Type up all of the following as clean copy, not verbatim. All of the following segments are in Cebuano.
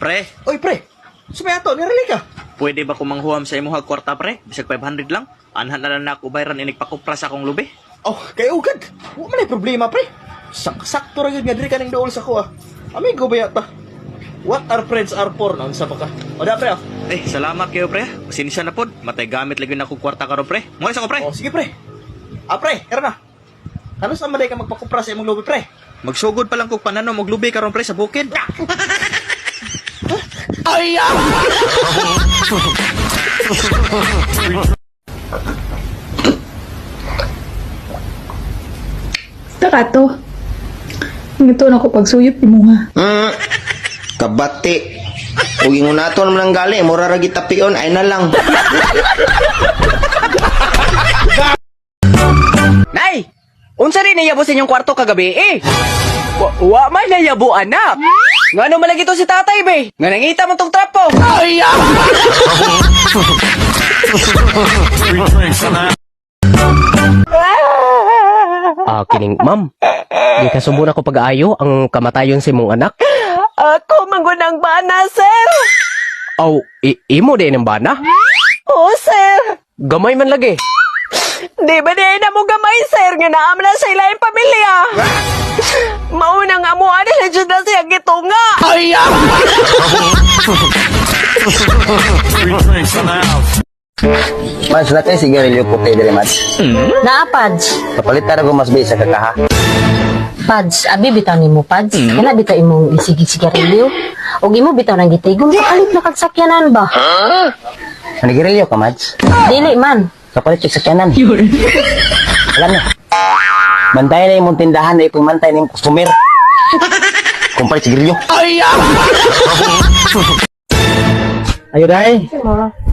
Pre, Oy, pre. Sumaya to, nirali ka. Pwede ba kumanghuam sa imuha kwarta, pre? Bisag 500 lang. Anhan na lang na ako bayran inig pakupra sa akong lubi. Oh, kay ugad. Wa man ay problema, pre. Sakto ra gyud nga diri ka ning duol sa kuha. Amigo ba yata? What are friends are for? Naunsa pa ka? O da, pre, oh. Eh, salamat kayo, pre. Pasensya na pod. Matay gamit lagi na akong kwarta karon, pre. Mo sa ko, pre. Oh, sige, pre. Ah, pre, kara na. Ano sa maday ka magpakupra sa imong lubi, pre? Magsugod pa lang kog pananom og lubi karon, pre, sa bukid. Taka to. Ito na ko pagsuyop imo ha. Kabati. Ug ingon nato naman ang gali, mura ra gitapion ay na lang. Nay! Unsa rin nayabo sa inyong kwarto kagabi eh? Wa man nayabo, anak. Ngano man lagi to si tatay be? Nga nangita man tong trapo. Ay! Ah, kining ma'am. Di kasubo na ko pag-aayo ang kamatayon sa imong anak. Ako mangunang bana, sir. Aw, imo din ang bana. Oo, sir. Gamay man lagi. Di ba di na mo gamay, sir? Nga naam na sa ilang pamilya. Maunang amuan nila dyan na siya gitunga. Ay! Mas natin sigarilyo puti diri, mas. Naa, Pads. Kapalit na ko mas bisa ka kaha. Pads, abi bitaw nimo, Pads. Kana bitaw imong isigi sigarilyo. Og imo bitaw nang gitigom kapalit na kag sakyanan ba? Manigarilyo ka, Mads? Dili man. Kapalit yung sakyanan. Alam na. Bantayan na imong tindahan na ipumantay ng customer. Kumpalit sigarilyo. Ayo dai.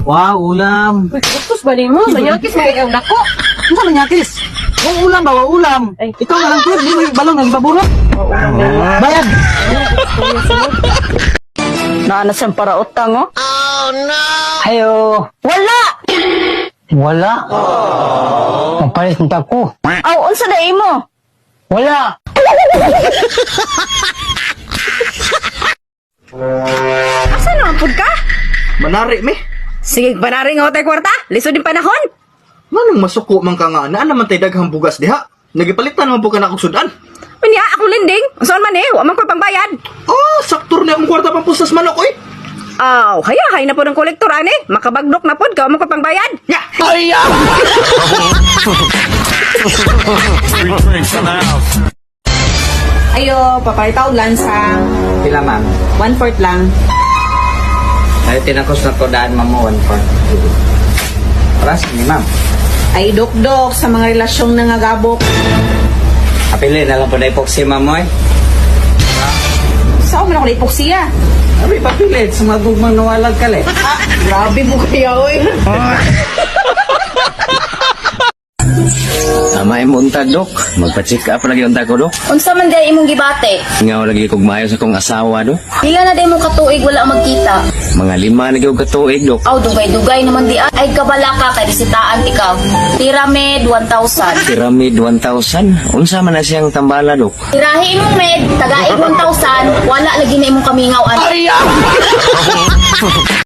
Wow, ulam. Gusto ba nimo? Manyakis man kay dako. Unsa man yakis? Wa ulam ba, wa ulam. Ikaw na lang pud, di mo balong nang ibaburot. Bayad. Naana siyang para utang, oh. Ayo. Wala. Wala. Ang palit ng ko. Aw, unsa na imo? Wala. Asa naman pud ka? Manari, me. Sige, panari nga tay kwarta. Lisod din panahon. Nganong masuko man ka nga naa naman tay daghang bugas diha. Nagipalitan man po ka na akong sudan. Unya, akong lending. Unsaon man eh, wa man ko'y pangbayad. Oh, sakto na akong kwarta pampustas manok oy. Aw, hayahay na po ng kolektor ani. Makabagdok na pod ka, wa man ko'y pangbayad. Nya. Ayo, papalitaw lansa. Pila, ma'am? 1/4 lang. Ay, tinakos na ko daan, ma'am mo, 1/4. Para sa ni ma'am. Ay dok-dok sa mga relasyong nangagabok. Apili na lang po na ipoksi, ma'am, oy. Saan man ako naipoksiya? Abi, papilit sa mga gugmang nawalag kali. Ah, grabe mo kaya, oy. Tama yung untag, Dok. Magpa-check up lagi untag ko, Dok. Unsa man day imong gibate? Nga lagi kog maayo sa kong asawa, Dok. Pila na day mo katuig wala magkita? Mga 5 na gyud katuig, Dok. Aw, dugay-dugay naman di ay kabala ka kay bisitahan ikaw. Pyramid 1,000. Pyramid 1,000. Unsa man na siyang tambala, Dok? Tirahi imong med, tagaig 1,000, wala lagi na imong kamingaw ani.